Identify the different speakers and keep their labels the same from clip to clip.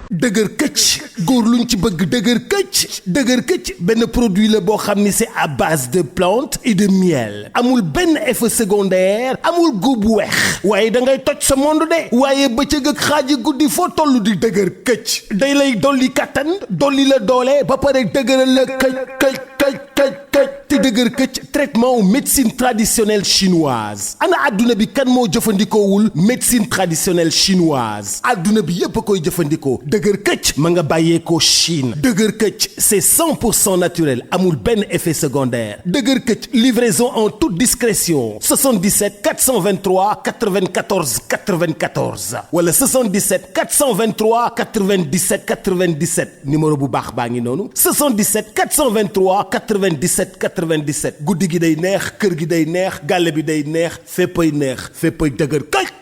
Speaker 1: dëgër këcc góor luñ ci bëgg dëgër këcc benn produit la boo xam ni c'est à base de plantes et de miel amul benn effet secondaire amul góob bu weex waaye da ngay toj sa monde de waaye bëccëg ak xaaji guddi foo toll di dëgër këcc day lay dolli kattan dolli la doole ba pare dëgëral la këcc te dëgër këcc traitement wu médecine traditionnelle chinoise ana adduna bi kan moo jëfandikoowul médecine traditionnelle chinoise adduna bi yépp a koy jëfandikoo dëgër këcc ma nga bàyyeekoo Chine dëgër këcc c'est 100% naturel amul benn effet secondaire dëgër këcc livraison en toute discrétion 77 423 94 94 wala 77 423 97 97 numéro bu baax baa ngi noonu 77 423 97 97 guddi gi day neex kër gi day neex gàlle bi day neex féppay dëgër këcc.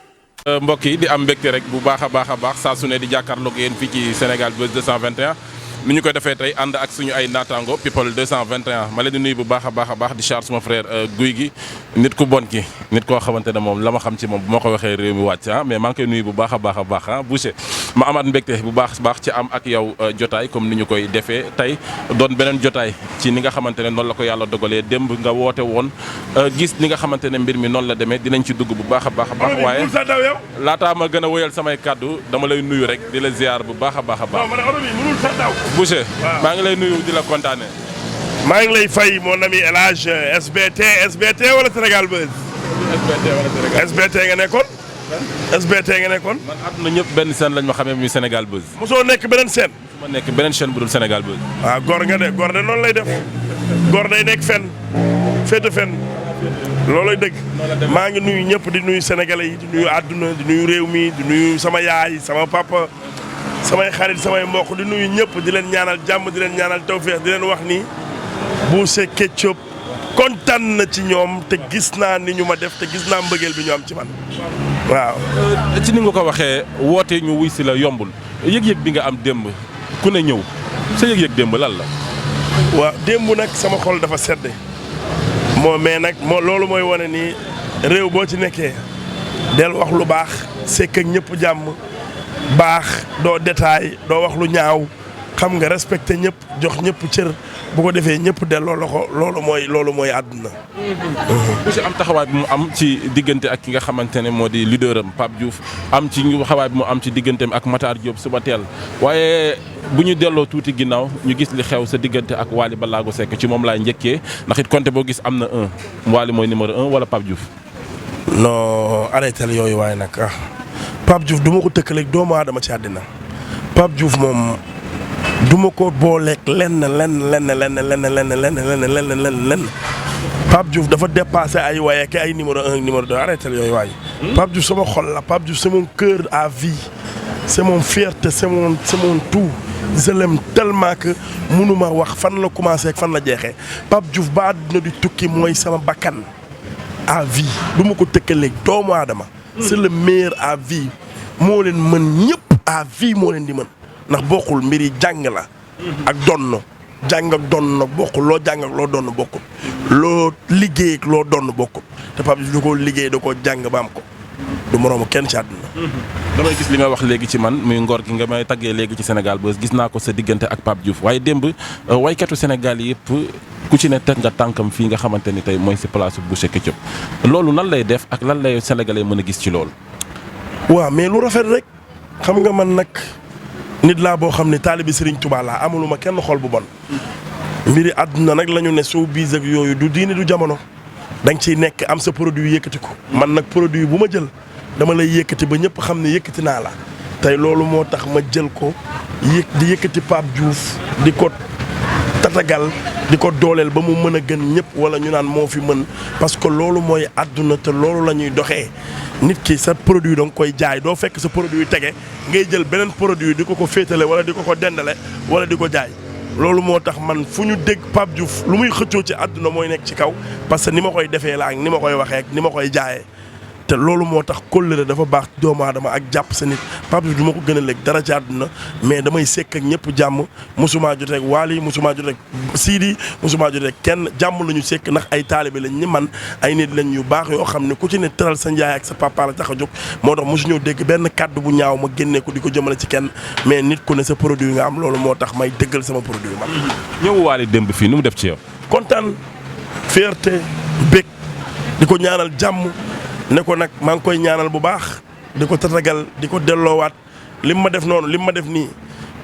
Speaker 2: mbokk yi di am mbégte rek bu baax a baax saa su ne di jàkkaarloog yéen fii ci Sénégal Buzz 221 ni ñu koy defee tey ànd ak suñu ay naataango people 221 ma leen di nuyu bu baax a baax di char suma frère Guy gi nit ku bon ki nit koo xamante ne moom la ma xam ci moom bu ma ko waxee réew mi wàcc mais maa ngi koy nuyu bu baax a baax Boucher ma amaat mbégte bu baax ci am ak yow jotaay comme ni ñu koy defee tey doon beneen jotaay ci ni nga xamante ne noonu la ko yàlla dogalee démb nga woote woon gis ni nga xamante ne mbir mi noonu la demee dinañ ci dugg bu baax a baax waaye laataa ma gën a wëyal samay kàddu dama lay nuyu rek di la ziar bu baax a baax Boucher maa ngi lay nuyu di la kontaane.
Speaker 3: maa ngi lay fay mon ami El Hadj SBT wala Sénégal Buzz. SBT nga nekkoon. SBT nga nekkoon.
Speaker 2: man àdduna ñëpp benn scène lañ ma xamee muy Sénégal Buzz.
Speaker 3: mosoo nekk beneen scène.
Speaker 2: ma nekk beneen chaîne bu dul Sénégal Buzz.
Speaker 3: waaw góor nga de góor de noonu lay def. góor day nekk fenn féete fenn. loolooy dëgg. maa ngi nuyu ñëpp di nuyu sénégalais yi di nuyu àdduna di nuyu réew mi di nuyu sama yaay sama papa. samay xarit samay mbokk di nuyu ñëpp di leen ñaanal jàmm di leen ñaanal tawféex di leen wax ni Boucher Ketchup kontaan na ci ñoom te gis naa ni ñu ma def te gis naa mbëggeel bi ñu am ci man waaw.
Speaker 2: ci ni nga ko waxee woote ñu wuy si la yombul yëg-yëg bi nga am démb ku ne ñëw sa yëg-yëg démb lan la.
Speaker 3: waaw démb nag sama xol dafa sedd mais nag loolu mooy wane ni réew boo ci nekkee del wax lu baax sekk ak ñëpp jàmm. baax doo détail doo wax lu ñaaw xam nga respecté ñëpp jox ñëpp cër bu ko defee ñëpp delloo la ko loolu mooy àdduna.
Speaker 2: Boucher am taxawaay bi mu am ci diggante ak ki nga xamante ne moo di leader am Pape Diouf am ci taxawaay bi mu am ci digganteem ak Matar Diop suba teel waaye bu ñu delloo tuuti ginnaaw ñu gis li xew sa diggante ak Wally Ballago Seck ci moom laay njëkkee ndax it compté boo gis am na Wally mooy numéro 1 wala Pape Diouf.
Speaker 3: non arrêté yooyu waaye nag Pape Diouf du ma ko tëkkaleeg doomu aadama ci àddina Pape Diouf moom du ma ko booleeg lenn Pape Diouf dafa dépassé ay waaye ak ay numéro 1 numéro 2 arrêté yooyu waaye. Pape Diouf sama xol la Pape Diouf c'est mon cœur à vie c'est mon fierté c'est mon tout je l'aime tellement que mënuma wax fan la commencé ak fan la jeexee Pape Diouf ba àdduna di tukki mooy sama bakkan à vie du ma ko tëkkaleeg doomu aadama. c'est le meilleur à vie moo leen mën ñëpp à vie moo leen di mën ndax bokkul mbir yi jàng la ak donn jàng ak donn bokkul loo jàng ak loo donn bokkul loo liggéey ak loo donn bokkul te Pape Diouf da koo liggéey da koo jàng ba am ko du moroomu kenn ci àdduna.
Speaker 2: damay gis li nga wax léegi ci man muy ngor gi nga may taggee léegi ci Sénégal Buzz gis naa ko sa diggante ak Pape Diouf waaye démb waykatu Sénégal yëpp ku ci ne teg nga tànkam fii nga xamante ni tey mooy si place Boucher Ketchup loolu nan lay def ak lan lay sénégalais mën a gis ci loolu.
Speaker 3: waaw mais lu rafet rek xam nga man nag nit laa boo xam ne taalibi Serigne Touba laa amuluma kenn xol bu bon. mbiri àdduna nag la ñu ne showbiz ak yooyu du diine du jamono da nga ciy nekk am sa produit yëkkati ko man nag produit bu ma jël dama lay yëkkati ba ñëpp xam ne yëkkati naa la tey loolu moo tax ma jël ko di yëkkati Pape Diouf di ko tatagal di ko dooleel ba mu mën a gën ñëpp wala ñu naan moo fi mën parce que loolu mooy àdduna te loolu la ñuy doxee nit ki sa produit da nga koy jaay doo fekk sa produit tege ngay jël beneen produit di ko féetale wala di ko dendale wala di ko jaay loolu moo tax man fu ñu dégg Pape Diouf lu muy xëccoo ci àdduna mooy nekk ci kaw parce que ni ma koy defee la ak ni ma koy waxee ak ni ma koy jaayee te loolu moo tax kóllëre dafa baax doomu aadama ak jàpp sa nit Pape Diouf du ma ko gën a lekk dara ci àdduna mais damay sekk ak ñëpp jàmm mosumaa jot rek Wally mosumaa jot rek Sidi mosumaa jot rek kenn jàmm la ñu sekk ndax ay taalibe lañ ni man ay nit lañ yu baax yoo xam ne ku ci ne teral sa njaay ak sa papa la tax a jóg moo tax mosu ñëw dégg benn kàddu bu ñaaw ma génnee ko di ko jëmale ci kenn mais nit ku ne sa produit nga am loolu moo tax may dëggal sama produit man.
Speaker 2: ñëw Wally démb fii nu mu def ci yow.
Speaker 3: kontaan fierté bég di ko ñaanal jàmm ne ko nag maa ngi koy ñaanal bu baax di ko tatagal di ko delloowaat lim ma def noonu lim ma def nii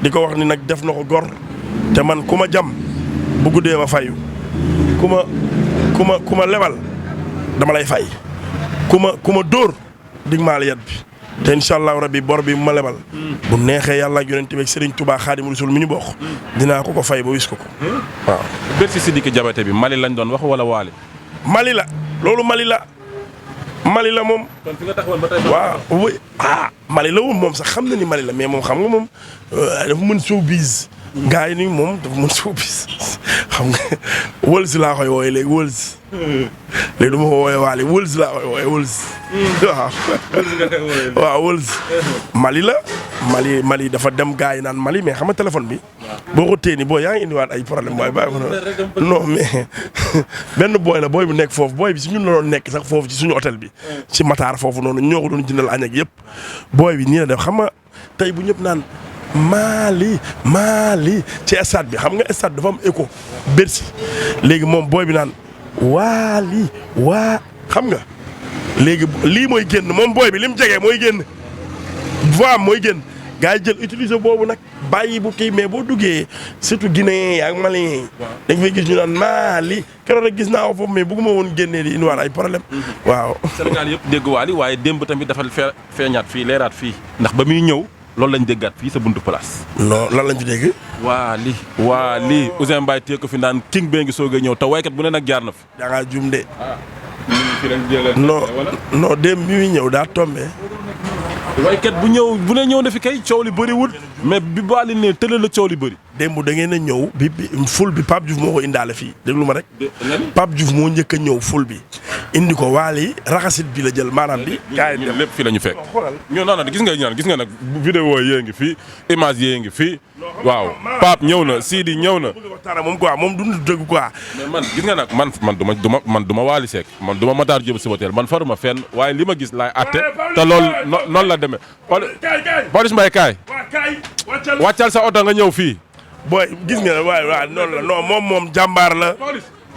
Speaker 3: di ko wax ni nag def na ko gor te man ku ma jam bu guddee ma fayu ku ma lebal dama lay fay ku ma dóor dig maa la yat bi te incha allahu rabbi bor bi ma lebal bu neexee yàlla ak yonent bi ak Serigne Touba Xaadimu Rasuul mi ñu bokk dinaa ko fay ba wis ko waaw.
Speaker 2: Bercy Sidiki Diabaté bi Mali lañ doon wax wala Wally.
Speaker 3: Mali la loolu Mali la moom.
Speaker 2: kon fi nga taxawoon ba tey.
Speaker 3: waaw Mali la woon moom sax xam na ni Mali la mais moom xam nga moom dafa mën showbiz. gars yi ni moom dafa mën showbiz xam nga wëls laa koy wooye léegi wëls. léegi du ma ko wooyee Wally wëls laa koy wooye wëls. waaw wëls. Mali dafa dem gars yi naan Mali mais xam nga téléphone bi. boo ko téye nii booy yaa ngi indiwaat ay problème waaye bàyyi ko non mais benn booy la booy bu nekk foofu booy bi si ñun la doon nekk sax foofu ci suñu hôtel bi. ci Matar foofu noonu ñoo ko doon jëndal añ ak yëpp. booy bi nii la def xam nga tey bu ñëpp naan Mali ci stade bi xam nga stade dafa am écho Bercy léegi moom booy bi naan Wally xam nga léegi lii mooy génn moom booy bi li mu jege mooy génn voix mooy génn. gaa yi jël utiliser boobu nag bàyyi bu kii mais boo duggee surtout Guinée ak Mali yi dañ fay gis ñu naan Mali keroog rek gis naa ko foofu mais bëgguma woon génnee di indiwaat ay problème waaw.
Speaker 2: Sénégal yëpp dégg Wally waaye démb tamit dafa feeñaat fii leeraat fii ndax ba muy ñëw loolu lañ déggaat fii sa buntu place.
Speaker 3: non lan lañ fi dégg.
Speaker 2: Wally Ouzin Mbaye téye ko fi naan king bee ngi soog a ñëw te waykat bu ne nag jaar na fi.
Speaker 3: da ngaa juum de. non démb bi muy ñëw daa tombé.
Speaker 2: waykat bu ne ñëw na fi kay coow li bëriwul mais bi Wally ne tële la coow li bëri.
Speaker 3: démb da ngeen a ñëw bi ful bi Pape Diouf moo ko indaale fii déglu ma rek. Pape Diouf moo njëkk a ñëw ful bi indi ko Wally raxasit bi la jël maanaam bi. kaay dem
Speaker 2: lépp fii la ñu fekk. ñoo naan gis nga nag vidéo yee ngi fii image yee ngi fii waaw Pape ñëw na Sidi ñëw na.
Speaker 3: moom quoi moom du dëgg quoi.
Speaker 2: mais man gis nga nag man du ma Wally Seck man du ma Matar Diop si hôtel man faruma fenn waaye li ma gis laay atte te loolu noonu la demee. Pawlish Mbaye kaay wàccal sa oto nga ñëw fii.
Speaker 3: booy gis nga waaw noonu la non moom jàmbaar la.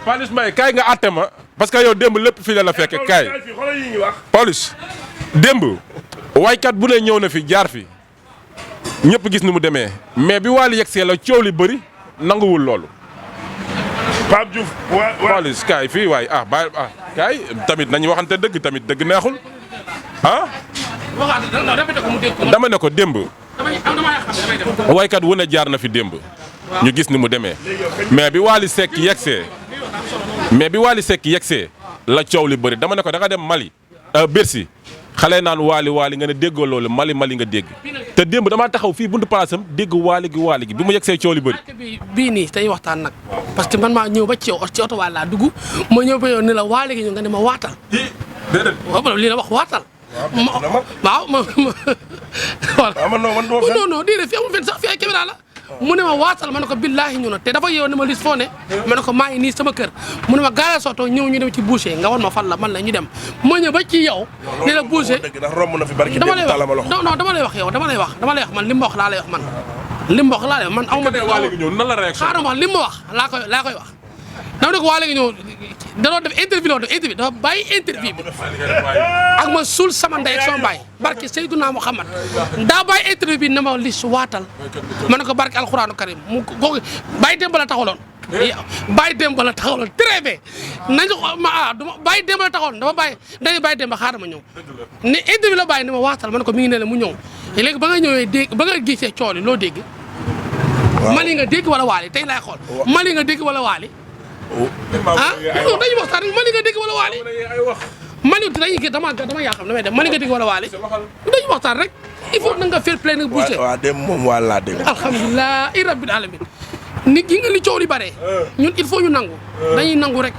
Speaker 2: Pawlish Mbaye kaay nga atte ma parce que yow démb lépp fii la fekk kaay. Pawlish démb waykat bu ne ñëw na fi jaar fi ñëpp gis ni mu demee mais bi Wally yegsee la coow li bëri nanguwul loolu.
Speaker 3: Pape Diouf
Speaker 2: Pawlish kaay fii waaye kaay tamit nañu waxante dëgg tamit dëgg neexul dama ne ko démb. waykat wu ne jaar na fi démb. ñu gis ni mu demee. mais bi Wally Seck yegsee la coow li bëri dama ne ko da nga dem Mali. Bercy xale naan Wally nga ne déggoo loolu Mali nga dégg. te démb damaa taxaw fii buntu palaasam dégg Wally gi bi mu yegsee coow li bëri.
Speaker 4: bii nii tey waxtaan nag parce que man maa ñëw ba ci oto Wally laa dugg ma ñëw ba yow ne la Wally gi ñu nga ne ma waatal.
Speaker 2: déedéet
Speaker 4: waaw lii la wax waatal. waaw non déedéet fii amul fenn sax fii ay caméra la mu ne ma waatal ma ne ko billaahi ñu na te dafa yeew ne ma lis foo ne ma ne ko maa ngi nii sama kër mu ne ma gaara soto ñëw ñu dem ci boucher nga wan ma fan la man la ñu dem ma ñëw ba ci yow ne la boucher dama lay wax non dama lay wax yow dama lay wax man li ma wax laa lay wax man li ma wax laa lay wax man aw ma xaaral ma wax li ma wax laa koy wax dama ne ko Wally gi ñëw da doon def interview dafa bàyyi interview bi ak ma suul sama ndey ak sama baay barke Seydouna Muhammad daa bàyyi interview bi ne ma lis waatal ma ne ko barke alxuraanu karim mu kooku bàyyi démb la taxawaloon très bien nañu bàyyi démb la taxawaloon dafa bàyyi démb xaaral ma ñëw ne interview la bàyyi ne ma waatal ma ne ko mi ngi ne la mu ñëw léegi ba nga ñëwee dégg ba nga gisee cooli loo dégg Mali nga dégg wala Wally tey laay xool Mali nga dégg wala Wally non dañuy waxtaan Mali nga dégg wala Wally Mali dañuy dama yaa xam damay dem Mali nga dégg wala Wally dañuy waxtaan rek il faut na nga fair play nag bouger
Speaker 3: waaw dem moom Wally laa dégg
Speaker 4: alhamdulilah rabbil alamin nit gi nga li coow li bare ñun il faut ñu nangu dañuy nangu rek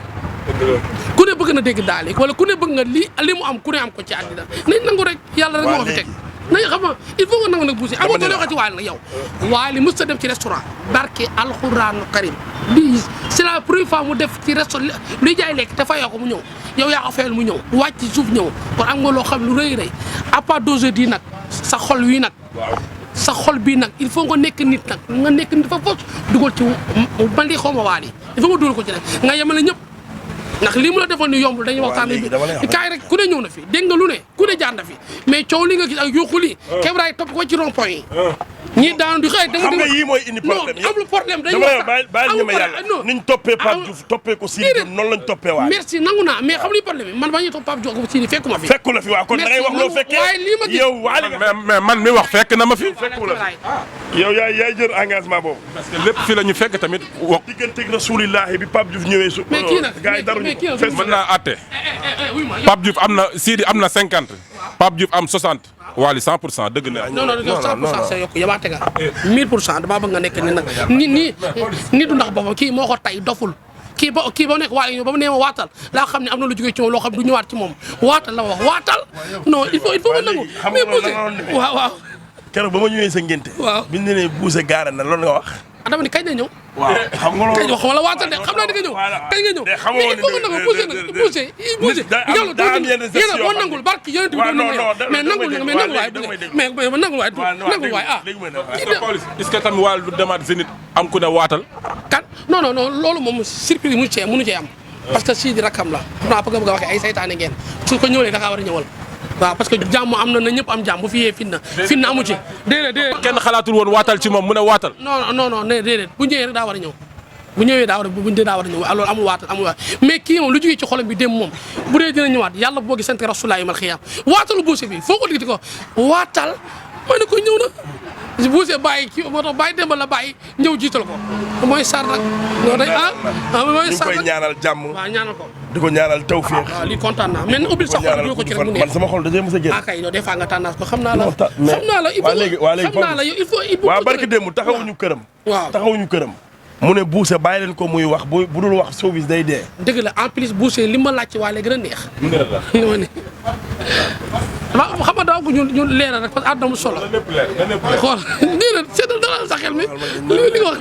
Speaker 4: ku ne bëgg na dégg daal wala ku ne bëgg nga li mu am ku ne am ko ci àddina nañ nangu rek yàlla rek moo ko fi teg nañ xam nga il faut nga nangu nag Boucher amoo doole waxati Wally nag yow Wally mës ta dem ci restaurant barke alxuraanu karim bii c'est la première fois mu def ci restaurant luy jaay lekk te fayoo ko mu ñëw yow yaa ko fayal mu ñëw wàcc ci suuf ñëw kon am nga loo xam lu rëy rëy à part d'aujourd'hui nag sa xol wi nag sa xol bii nag il faut nga nekk nit nag nga nekk nit fa fos dugal ci man lii xaw ma Wally il faut nga dugal ko ci rek nga yemale ñëpp ndax lii mu la defoon ni yombul dañuy waxtaan bi kaay rek ku ne ñëw na fi dégg nga lu ne ku ne jaar na fi mais coow li nga gis ak yuuxu lii Kebraay topp ko ci rond point yi ñii daanu di xëy
Speaker 3: xam nga yii mooy indi problème
Speaker 4: non amul problème dañuy
Speaker 3: waxtaan bàyyi ñu ma yàlla niñ toppee Pape Diouf toppee ko Sidi noonu lañ toppee Wally
Speaker 4: merci nangu naa mais xam li problème man ba ñuy topp Pape Diouf ko Sidi fekku ma fi
Speaker 3: fekku la fi waaw kon da ngay wax loo fekkee
Speaker 4: waaye lii ma gis
Speaker 3: yow Wally
Speaker 2: mais man mi wax fekk na ma fi.
Speaker 3: fekku la fi yow yaay jël engagement boobu
Speaker 2: parce que lépp fi la ñu fekk tamit wax.
Speaker 3: digganteeg Rasulillahi bi Pape Diouf ñëwee su
Speaker 4: mais kii nag
Speaker 3: gars yi daruñu
Speaker 2: mën naa àtte Pape Diouf am na Sidi am na 50 Pape Diouf am 60 Wally 100% dëgg na.
Speaker 4: non 100% c'est yokku yabaate nga 1000% damaa bëgg nga nekk ni nag ni du ndax boppam kii moo ko tay doful kii ba nekk Wally ba mu nee ma waatal laa xam ne am na lu jógee ci moom loo xam du ñëwaat ci moom waatal la ma wax waatal non il faut ma nangu mais Boucher waaw
Speaker 3: keroog ba ma ñëwee sa ngénte
Speaker 4: waaw
Speaker 3: biñ ne nee Boucher gaara na loolu nga wax
Speaker 4: dama ni kañ la ñëw
Speaker 3: waaw xam nga loolu
Speaker 4: kañ wax wala waatal de xam naa di nga ñëw kañ nga ñëw mais il faut nga nangu Boucher yow boo nangul barki yonent bi mais nangul waay ah
Speaker 2: est-ce que tamit Wally du demaat Zénith am ku ne waatal.
Speaker 4: kan non loolu moom surprise mënu cee am parce que Sidi rakam la xam naa bëgg a waxee ay saytaane ngeen su ko ñëwee da ngaa war a ñëwal waaw parce que jàmm am na ñëpp am jàmm bu fi yee finna amu ci déedéet
Speaker 2: kenn xalaatul woon waatal ci moom mu ne waatal.
Speaker 4: non déedéet bu ñëwee rek daa war a ñëw bu ñëwee daa war a ñëw alors amul waatal mais kii moom lu jógee ci xolam bi dem moom bu dee dina ñëwaat yàlla boo gisante Rasulullah mal xiyaam waatalu Boucher bi foo ko digti ko waatal ma ne ko ñëw na Boucher bàyyi kii moo tax bàyyi démb la bàyyi ñëw jiital ko mooy sar nag ñoo day mooy sar
Speaker 3: ñu koy ñaanal jàmm
Speaker 4: waaw ñaanal ko
Speaker 3: di ko ñaanal tawfeex
Speaker 4: waaw lii kontaan naa mais ubbil sa xol ko ci rek mu neex
Speaker 3: man sama xol dajee mos a génn
Speaker 4: kay yow des fois nga tànnaas ko xam naa la il faut
Speaker 3: waaw barki démb taxawuñu këram
Speaker 4: waaw
Speaker 3: taxawuñu këram mu ne Boucher bàyyi leen ko muy wax bu dul wax showbiz day dee
Speaker 4: dëgg la en plus Boucher li ma laaj ci waa léegi gën a neex li ma ne waaw xam nga daaw ko ñu leeral rek parce que àdduna mu solo xool nii la seetal dara sa xel mi li nga wax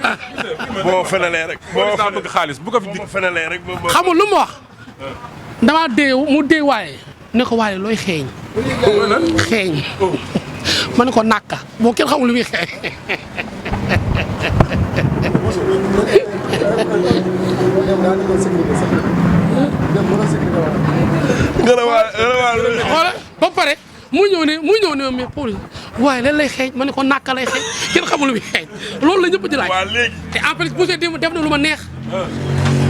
Speaker 3: boo fenalee rek
Speaker 2: boo saa bëgg xaalis bu ko fi
Speaker 3: fenalee rek
Speaker 4: xamul lu ma wax damaa dee mu dee waaye ne ko waaye looy xeeñ ma ne ko nàkka boo kenn xamul lu muy xeeñ xoolal ba pare mu ñëw ne mais Paul waaye lan lay xeeñ ma ne ko nàkka lay xeeñ kenn xamul lu muy xeeñ loolu la ñëpp di laaj te en plus Boucher démb def na lu ma neex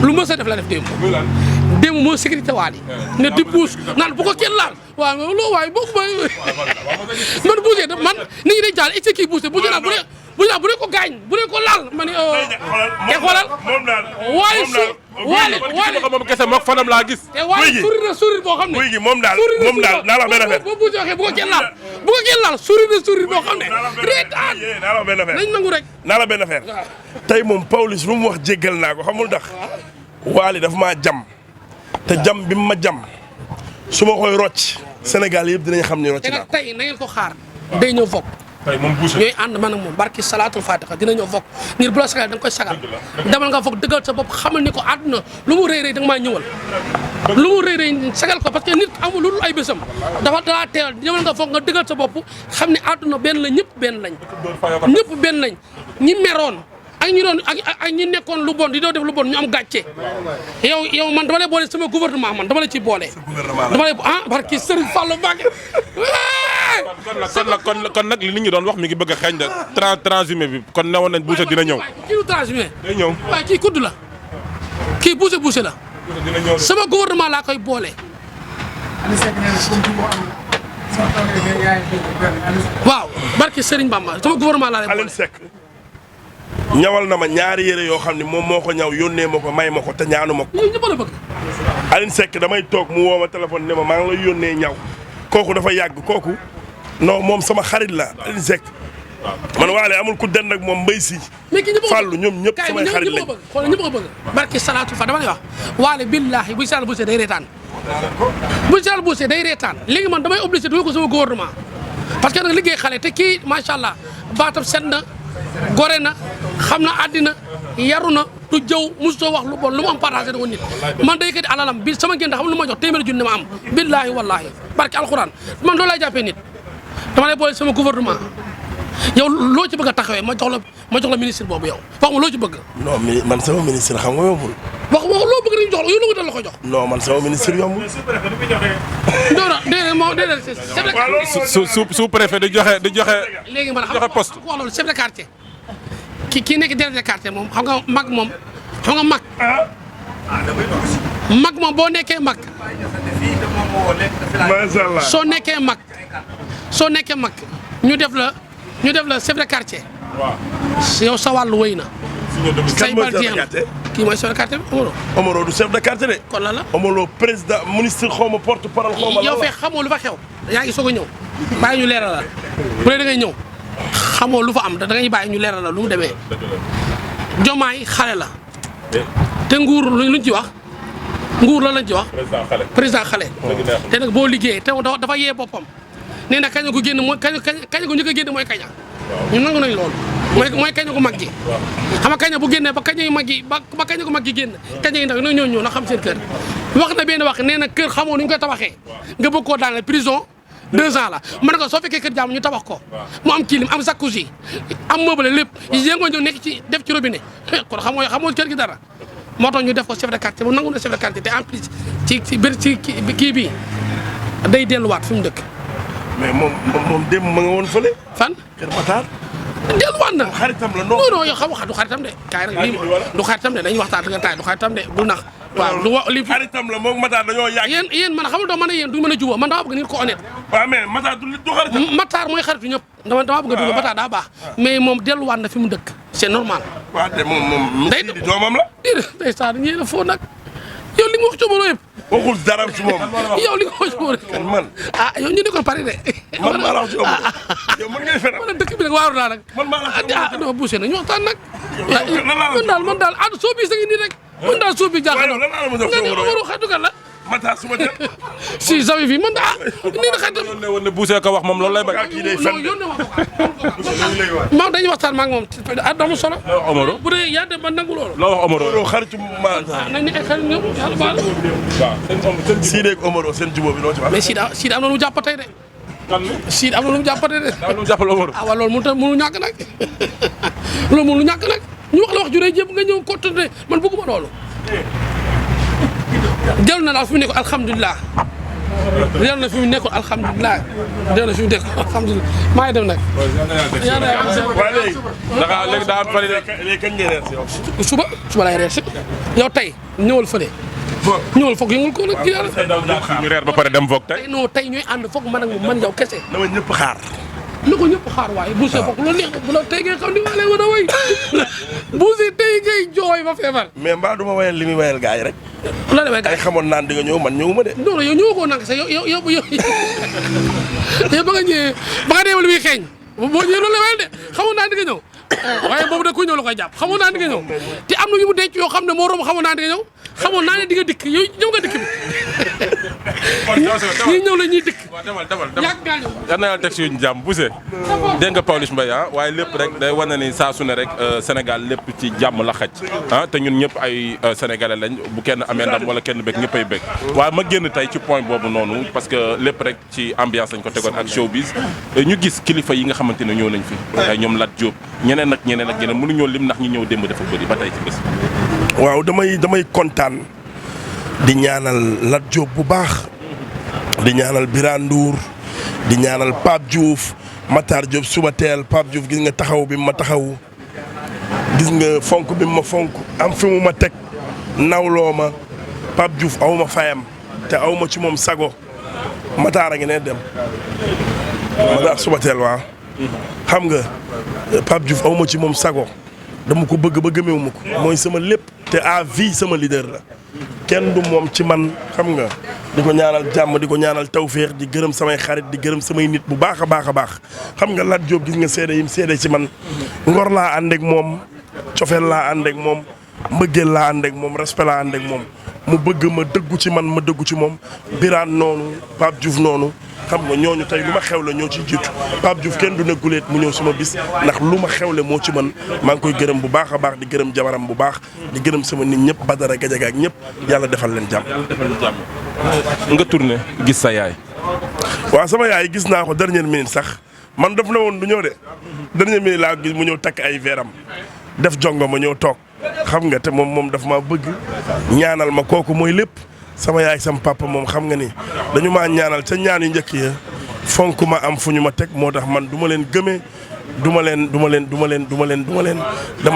Speaker 4: lu ma sa def la def démb moo sécurité Wally ne di puus naan bu ko kenn laal waaw loolu waaye boo ko man Boucher man nit ñi dañ jaal est-ce que kii Boucher naa bu dee ko gaañ bu dee ko laal ma ne te xoolal Wally
Speaker 2: moom kese mook fanam laa gis.
Speaker 4: te Wally sourire boo xam ne
Speaker 3: guy gi moom daal naa la benn affaire
Speaker 4: boo Boucher waxee bu ko kenn laal sourire boo xam ne reetaan
Speaker 3: naa la benn affaire
Speaker 4: nañ nangu rek
Speaker 3: naa la benn affaire tey moom Pawlish lu mu wax jéggal naa ko xamul tax Wally dafa maa jam te jam bi mu ma jam su ma koy rocc Sénégal yëpp dinañ xam ni rocc
Speaker 4: te
Speaker 3: naa
Speaker 4: nag tey na ngeen ko xaar day ñëw fokk
Speaker 2: tey moom Boucher
Speaker 4: ñooy ànd man ak moom barki salaatul fatiha dina ñëw fokk ngir bu la sagal da nga koy sagal demal nga fokk dëggal sa bopp xamal ni ko àdduna lu mu rëy da nga maa ñëwal lu mu rëy sagal ko parce que nit amul lu dul ay bésam dafa dalaa teel demal nga fokk nga dëggal sa bopp xam ne àdduna benn la ñëpp benn lañ ñi meroon ak ñi doon ak ñi nekkoon lu bon di doo def lu bon ñu am gàcce yow man dama lay boole sama gouvernement man dama la ciy boole dama lay barki Serigne Fallou Mbacké
Speaker 2: kon nag li nit ñi doon wax mi ngi bëgg a xeeñ de transhumé bi kon newoon nañ Boucher dina ñëw.
Speaker 4: kii du transhumé.
Speaker 2: day ñëw
Speaker 4: waaye kii kudd la kii Boucher la.
Speaker 2: dina ñëw
Speaker 4: sama gouvernement laa koy boole. waaw barki Serigne Bamba sama gouvernement laa lay boole.
Speaker 3: Alioune Seck ñawal na ma ñaari yére yoo xam ne moom moo ko ñaw yónnee ma ko may ma ko te ñaanu ma ko.
Speaker 4: ñun ñëpp a la bëgg.
Speaker 3: Alioune Seck damay toog mu woo ma téléphone ne ma maa ngi lay yónnee ñaw kooku dafa yàgg kooku non moom sama xarit la Alioune Seck man Waly amul ku den nag moom mbay si.
Speaker 4: mais ki ñëpp
Speaker 3: Fallou ñoom ñëpp samay xarit lañ.
Speaker 4: xoolal ñëpp ko bëgg barki salaatu fa dama lay wax Waly billahi bu sal bousee day reetaan bu sal bousee day reetaan léegi man damay obligé dugal ko sama gouvernement parce que nag liggéey xale te kii macha allah baatam set na gore na xam na àddina yaru na du jëw mosutoo wax lu bon lu mu am partagé da ko nit man day kati alalam bi sama génn xam lu ma jox téeméeri junni ma am billahi wallahi barki alxuraan man loolu laay jàppee nit dama lay boole sama gouvernement yow loo ci bëgg a taxawee ma jox la ministre boobu yow wax ma loo ci bëgg.
Speaker 3: non mais man sama ministre xam nga yombul.
Speaker 4: wax loo bëgg nañu jox la yow lu nga dal la ko jox.
Speaker 3: non man sama ministre yombul.
Speaker 4: non non déedéet moo déedéet.
Speaker 2: sous préfet di joxe.
Speaker 4: léegi man
Speaker 2: joxe poste
Speaker 4: ku wax loolu chef de quartier kii nekk délégué de quartier moom xam nga mag moom xam nga mag moom boo nekkee mag.
Speaker 3: macha allah
Speaker 4: soo nekkee mag ñu def la chef de quartier.
Speaker 2: waaw
Speaker 4: yow sa wàllu wéy na. say bal jeex na kii mooy chef de quartier bi Omaro.
Speaker 3: Omaro du chef de quartier de.
Speaker 4: kon la
Speaker 3: Omaro président ministre xaw ma porte parole xaw ma.
Speaker 4: yow fee xamoo lu fa xew yaa ngi soog a ñëw bàyyi ñu leeralal bu dee da ngay ñëw xamoo lu fa am da ngay bàyyi ñu leeralal lu mu demee. Jomaay xale la te nguur luñ ci wax nguur la lañ ci wax. président xale. te nag boo liggéeyee te dafa yee boppam nee na kañ ko génn mooy kañ ko njëkk a génn mooy kaña ñun nangu nañ loolu. mooy kañ ko mag gi. xam nga kañ bu génnee ba kañ yu mag yi ba kañ ko mag gi génn kañ yi ndaw ñoo ñëw na xam seen kër wax na benn wax nee na kër xamoo nu ñu koy tabaxee nga bëgg koo daaneel prison 2 ans la ma ne ko soo fekkee kër jàmm ñu tabax ko mu am kilim am jacuzzi am meuble lépp yéen nga ñëw nekk ci def ci robinet kon xamoo kër gi dara moo tax ñu def ko chef de quartier bu nangu na chef de quartier te en plus ci kii bi day delluwaat fi mu dëkk.
Speaker 3: mais moom démb ma nga woon fële.
Speaker 4: fan.
Speaker 3: Kër Matar.
Speaker 4: delluwaat na
Speaker 3: xaritam la
Speaker 4: non yow xam nga du xaritam de. kaay rek lii du xaritam de dañuy waxtaan nga taay du xaritam de bul nax. waaw lu li
Speaker 3: xaritam la moom Matar dañoo yàgg.
Speaker 4: yéen man xamul doo mën a yéen duñu mën a jubóo man dama bëgg nit ko honnête.
Speaker 3: waaw mais Matar du xaritam.
Speaker 4: Matar mooy xaritu ñëpp dama bëgg a dugg Matar daa baax mais moom delluwaat na fi mu dëkk c'est normal.
Speaker 3: waaw te moom. day doomam la.
Speaker 4: day saa dañuy yéen a foo nag yow li nga wax ci Omaro yëpp.
Speaker 3: waxul dara ci moom.
Speaker 4: yow li nga wax ci Omaro
Speaker 3: kan man.
Speaker 4: yow ñu ne ko pare de.
Speaker 3: man maa la wax ci Omaro. yow mën ngay fenal.
Speaker 4: man dëkk bi nag waaru naa nag.
Speaker 3: man maa la wax ci Omaro.
Speaker 4: non Boucher nag ñu waxtaan nag.
Speaker 3: yow
Speaker 4: man daal soo bii sa ngi nii rek. man daal soo bii jaaxal
Speaker 3: lan la ma jox ci Omaro
Speaker 4: Omaro xaritu kan la.
Speaker 3: Matar su ma jël.
Speaker 4: si zawi fi man daa nii na xaritam.
Speaker 2: ne woon ne Boucher ko wax moom loolu lay bañ.
Speaker 3: kii day fen de.
Speaker 4: moom dañuy waxtaan ma ak moom damu solo.
Speaker 2: Omaro
Speaker 4: bu dee yaa dem ba nangu loolu.
Speaker 2: loo wax Omaro.
Speaker 3: Omaro xaritu Matar.
Speaker 4: nañ ne ay xarit ñoom yàlla baal.
Speaker 3: Sidi ak Omaro seen jubóo bi noo ci wax.
Speaker 4: mais Sidi am na lu mu jàpp tey de. Sidi am na lu mu jàpp tey de.
Speaker 2: daa lu jàppal Omaro.
Speaker 4: waaw loolu mënu ñàkk nag loolu mënu ñàkk nag ñu wax la wax ju rëy jëpp nga ñëw continuer man bëgguma loolu. dellu na daal fi mu nekkoon alhamdulilah dellu na fi mu nekkoon alhamdulilah dellu na fi mu nekkoon alhamdulilah maa ngi dem nag.
Speaker 3: waaw
Speaker 2: léegi daa am fari
Speaker 3: léegi kañ ngeen reer si yow.
Speaker 4: suba lay reer si yow tey ñëwal fële. ñëwal foog yëngul ko nag kii yàlla.
Speaker 2: ñu reer ba pare dem vogue tey.
Speaker 4: non tey ñooy ànd foog man ak man yow kese.
Speaker 3: dama ñëpp xaar.
Speaker 4: na ko ñëpp xaar waaye Boucher foog loolu neex bu la tey ngay xam ni maa lay war a way Boucher tey ngay jooy ba feebar.
Speaker 3: mais mbaa du ma wayal li muy wayal gars yi rek.
Speaker 4: la demee gars
Speaker 3: ay xamoon naan di nga ñëw man ñëwuma de.
Speaker 4: non yow ñëwoo koo nang sax yow ba nga ñëwee ba nga deewal li muy xeeñ boo ñëwee loolu la wayal de xamoon naa di nga ñëw waaye boobu da kuy ñëw la koy jàpp xamoon naa di nga ñëw te am na yu mu denc yoo xam ne moo romb xamoon naa di nga ñëw xamoon naa ne di nga dikk yow ñëw nga dikk bi ñii ñëw la ñuy dikk
Speaker 2: demal
Speaker 4: yàgg ngaa ñëw
Speaker 2: yal na yàlla teg suñu jàmm Boucher dégg nga Pawlish Mbaye waaye lépp rek day wane ni saa su ne rek Sénégal lépp ci jàmm la xaj te ñun ñëpp ay sénégalais lañ bu kenn amee ndam wala kenn bëgg ñëpp ay bëgg waaye ma génn tey ci point boobu noonu parce que lépp rek ci ambiance lañ ko tegoon ak showbiz ñu gis kilifa yi nga xamante ne ñëw nañ fi ay ñoom Lat Diop ñeneen ak ñeneen mënuñoo lim ndax ñi ñëw démb dafa bëri ba tey ci bés
Speaker 3: waaw damay kontaan di ñaanal Lat Diop bu baax di ñaanal Birane Ndour di ñaanal Pape Diouf Matar Diop suba teel Pape Diouf gis nga taxaw bi ma taxaw gis nga fonk bi ma fonk am fi mu ma teg nawloo ma Pape Diouf aw ma fayam te aw ma ci moom sago Matar a ngi ne dem Matar suba teel waaw xam nga Pape Diouf aw ma ci moom sago dama ko bëgg ba gëmeewu ma ko mooy sama lépp te à vie sama leader la kenn du moom ci man xam nga di ko ñaanal jàmm di ko ñaanal tawféex di gërëm samay xarit di gërëm samay nit bu baax a baax a baax xam nga Lat Diop gis nga seede yim seede ci man ngor laa ànd ak moom cofeel laa ànd ak moom mbëggeel laa ànd ak moom respect laa ànd ak moom mu bëgg ma dëggu ci man ma dëggu ci moom Birane noonu Pape Diouf noonu xam nga ñooñu tey lu ma xewle ñoo ciy jiitu Pape Diouf kenn du ne guleet mu ñëw sama bis ndax lu ma xewle moo ci man maa ngi koy gërëm bu baax a baax di gërëm jabaram bu baax di gërëm sama nit ñëpp Badara Gajaga ak ñëpp yàlla defal leen jàmm.
Speaker 2: nga tourné gis sa yaay.
Speaker 3: waaw sama yaay gis naa ko dernière minute sax man daf na woon du ñëw de dernière minute laa gis mu ñëw takk ay veeram def jongo ma ñëw toog xam nga te moom daf maa bëgg ñaanal ma kooku mooy lépp. sama yaay sama papa moom xam nga ni dañu maa ñaanal ca ñaan yu njëkk ya fonk ma am fu ñu ma teg moo tax man du ma leen gëmee dama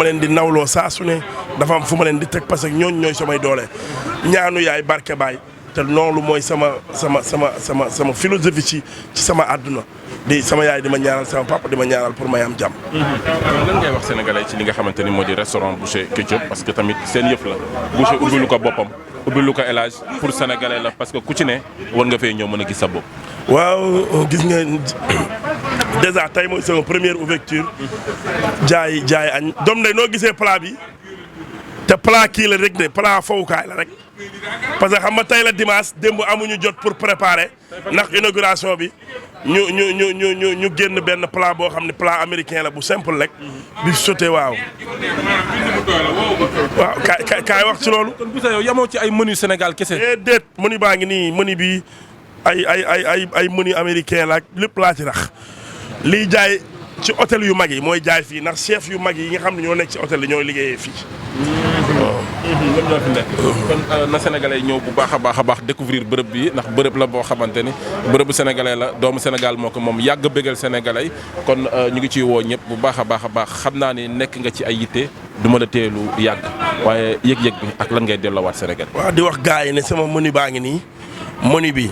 Speaker 3: leen di nawloo saa su ne dafa am fu ma leen di teg parce que ñooñ ñooy samay doole ñaanu yaay barke baay te loolu mooy sama philosophie ci sama àdduna di sama yaay di ma ñaanal sama papa di ma ñaanal pour may am jàmm.
Speaker 2: lan ngay wax sénégalais ci li nga xamante ni moo di restaurant Boucher Ketchup parce que tamit seen yëf la Boucher ubbilu ko boppam ubbilu ko élage pour sénégalais la parce que ku ci ne war nga fee ñëw mën a gis sa bopp.
Speaker 3: waaw gis nga déjà tey mooy sama première ouverture jaay añ doom nday noo gisee plat bi te plat kii la rek de plat fowukaay la rek parce que xam nga tey la dimanche démb amuñu jot pour préparer ndax inauguration bi ñu génn benn plat boo xam ne plat américain la bu simple rek bi sauté waaw kaay wax ci loolu.
Speaker 2: kon Boucher yow yamoo ci ay menu Sénégal kese.
Speaker 3: déet menu baa ngi nii menu bi ay menu américain la lépp laa ci rax liy jaay ci hôtel yu mag yi mooy jaay fii ndax chef yu mag yi nga xam ne ñoo nekk ci hôtel yi ñooy liggéeyee fii.
Speaker 2: ñoom ñoo fi nekk kon na sénégalais ñëw bu baax a baax découvrir bërëb bi ndax bërëb la boo xamante ni bërëbu sénégalais la doomu Sénégal moo ko moom yàgg bëggal sénégalais kon ñu ngi ciy woo ñëpp bu baax a baax xam naa ni nekk nga ci ay yitte du ma la teelu yàgg waaye yëg-yëg bi ak lan ngay delloowaat Sénégal.
Speaker 3: waaw di wax gars yi ne sama menu baa ngi nii menu bi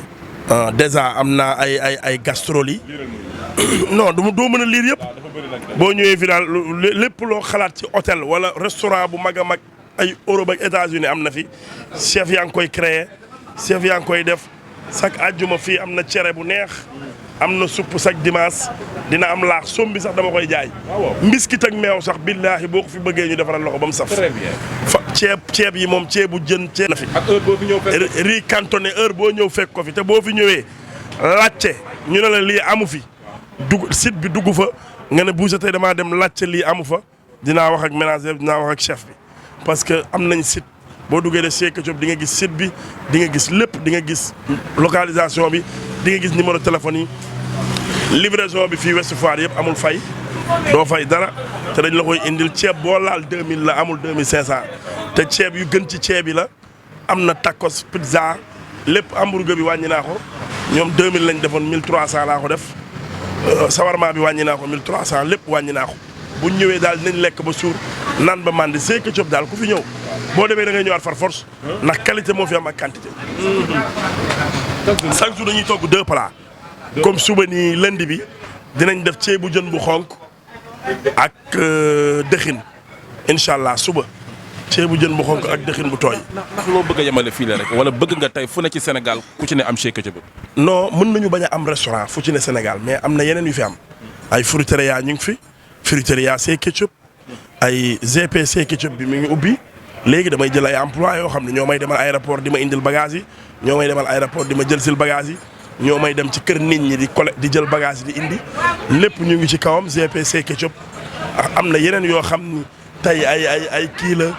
Speaker 3: déjà am naa ay gastroli non doo mën a liir yëpp boo ñëwee fi daal lépp loo xalaat ci hôtel wala restaurant bu mag a mag ay Europe ak États-Unis am na fi chef yaa ngi koy créer chef yaa ngi koy def chaque àjjuma fii am na cere bu neex am na supp chaque dimanche dina am laax som bi sax dama koy jaay mbiskit ak meew sax billaahi boo ko fi bëggee ñu defaral la ko ba mu saf fa ceeb yi moom ceebu jën ceeb na fi
Speaker 2: ak heure boo fi ñëw fekk
Speaker 3: riz cantonné heure boo ñëw fekk ko fi te boo fi ñëwee laajte ñu ne la lii amu fi site bi dugg fa nga ne Boucher tey damaa dem laajte lii amu fa dinaa wax ak ménager dinaa wax ak chef bi parce que am nañ site boo duggee de Boucher Ketchup di nga gis site bi di nga gis lépp di nga gis localisation bi di nga gis numéro téléphone yi livraison bi fii Ouest Foire yëpp amul fay doo fay dara te dañ la koy indil ceeb boo laal 2000 la amul 2500 te ceeb yu gën ci ceeb yi la am na tacos pizza lépp hamburger bi wàññi naa ko ñoom 2000 lañ defoon 1300 laa ko def sawarma bi wàññi naa ko 1300 lépp wàññi naa ko bu ñëwee daal dinañ lekk ba suur naan ba mandi Boucher Ketchup daal ku fi ñëw boo demee da ngay ñëwaat far force ndax qualité moo fi am ak quantité. chaque jour dañuy togg 2 plats. comme suba nii lundi bi dinañ def ceebu jën bu xonk ak dëxin incha allah suba ceebu jën bu xonk ak dëxin bu tooy.
Speaker 2: ndax loo bëgg a yemale fii la rek wala bëgg nga tey fu ne ci Sénégal ku ci ne am Boucher Ketchup.
Speaker 3: non mën nañu bañ a am restaurant fu ci ne Sénégal mais am na yeneen yu fi am ay fruiteria ñu ngi fi fruiteria Boucher Ketchup ay GPC Ketchup bi mi ngi ubbi léegi damay jël ay emploi yoo xam ne ñoo may demal aéroport di ma indil bagage yi ñoo may demal aéroport di ma jël sil bagage yi ñoo may dem ci kër nit ñi di jël bagage yi di indi lépp ñu ngi ci kawam GPC Ketchup am na yeneen yoo xam ni tey ay kii la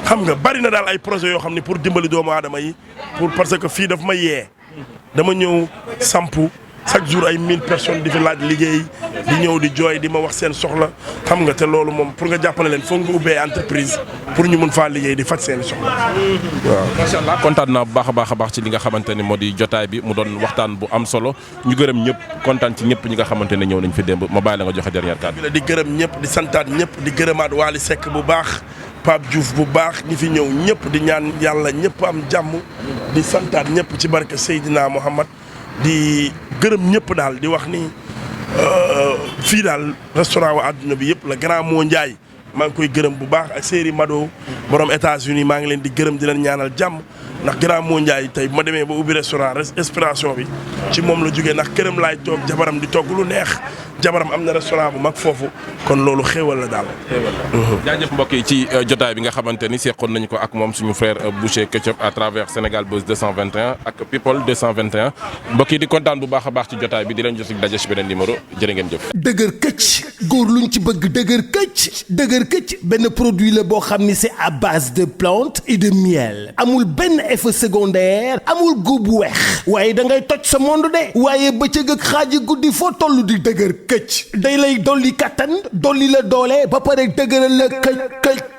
Speaker 3: xam nga bari na daal ay projet yoo xam ne pour dimbali doomu aadama yi pour parce que fii daf ma yee dama ñëw sampu chaque jour ay 1000 personnes di fi laaj liggéey di ñëw di jooy di ma wax seen soxla xam nga te loolu moom pour nga jàppale leen foog nga ubbee entreprise pour ñu mun faa liggéey di faj seen soxla waaw.
Speaker 2: macha allah kontaan naa bu baax a baax ci li nga xamante ni moo di jotaay bi mu doon waxtaan bu am solo ñu gërëm ñëpp kontaan ci ñëpp ñi nga xamante ne ñëw nañ fi démb ma bàyyi la nga joxe dernière kàddu.
Speaker 3: di gërëm ñëpp di santaat ñëpp di gërëmaat Wally Seck bu baax Pape Diouf bu baax ñi fi ñëw ñëpp di ñaan yàlla ñëpp am jàmm di santaat ñëpp ci barke Seydina Mohamed di gërëm ñëpp daal di wax ni fii daal restaurant wa àdduna bi yëpp la Grand Moo Ndiaye maa ngi koy gërëm bu baax ak Séri Mado borom États-Unis maa ngi leen di gërëm di leen ñaanal jàmm ndax grand moo Ndiaye tey bu ma demee ba ubbi restaurant inspiration bi ci moom la jógee ndax këram laay toog jabaram di togg lu neex jabaram am na restaurant bu mag foofu kon loolu xéewal la daal.
Speaker 2: jaajëf mbokk yi ci jotaay bi nga xamante ni seqoon nañu ko ak moom suñu frère Boucher Ketchup à travers Sénégal Buzz 221 ak People 221 mbokk yi di kontaan bu baax a baax ci jotaay bi di leen jot ci daje ci beneen numéro jërë ngeen jëf.
Speaker 1: dëgër këcc góor luñ ci bëgg dëgër këcc benn produit la boo xam ni c'est à base de plantes et de miel amul benn effet secondaire amul góob bu weex waaye da ngay toj sa monde de waaye bëccëg ak xaaji guddi foo toll di dëgër këcc day lay dolli kattan dolli la doole ba pare dëgëral la këcc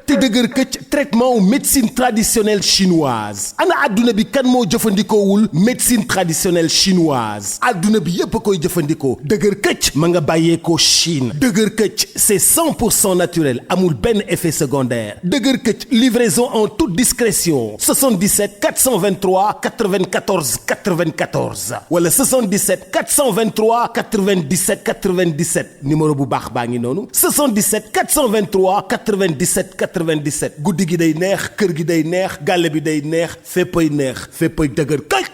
Speaker 1: te dëgër këcc traitement wu médecine traditionnelle chinoise ana adduna bi kan moo jëfandikoowul médecine traditionnelle chinoise adduna bi yépp a koy jëfandikoo dëgër këcc ma nga bàyyeekoo Chine dëgër këcc c'est 100% naturel amul benn effet secondaire dëgër këcc livraison en toute discrétion 77 423 94 94 wala 77 423 97 97 numéro bu baax baa ngi noonu 77 423 97 97 guddi gi day neex kër gi day neex gàlle bi day neex féppay dëgër kay